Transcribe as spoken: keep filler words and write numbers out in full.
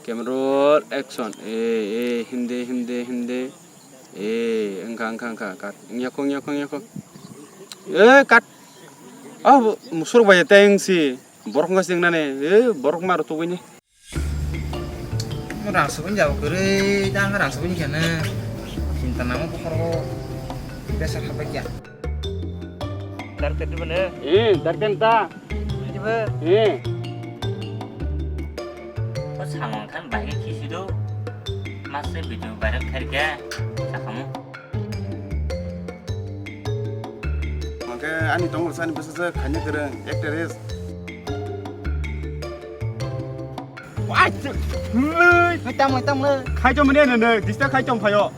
Camera roll, action. Eh, eh, himde, himde, himde. Eh, engkha, engkha, engkha, cut. Nyakho, nyakho, nyakho. Eh, cut. Oh, musur bai teng si. Borok ngas ding nane. Eh, borok maru tu ini. Rang subun jabo kwrwi, jang rang subun khe na. Chinta namo bokhoro. Besa khabai kya. Dar tedi bane. Eh, dar tenta. Tedi ba. Eh. O samung khan bahai khisi do. Mas se video viral khair khe. Sakhamu. Hwnkhe ani tongmor sani bwsajwk khaina kwrwng, actress. Wai, tamo, tamo. Khai tong mani nene, dista khai tong phaio.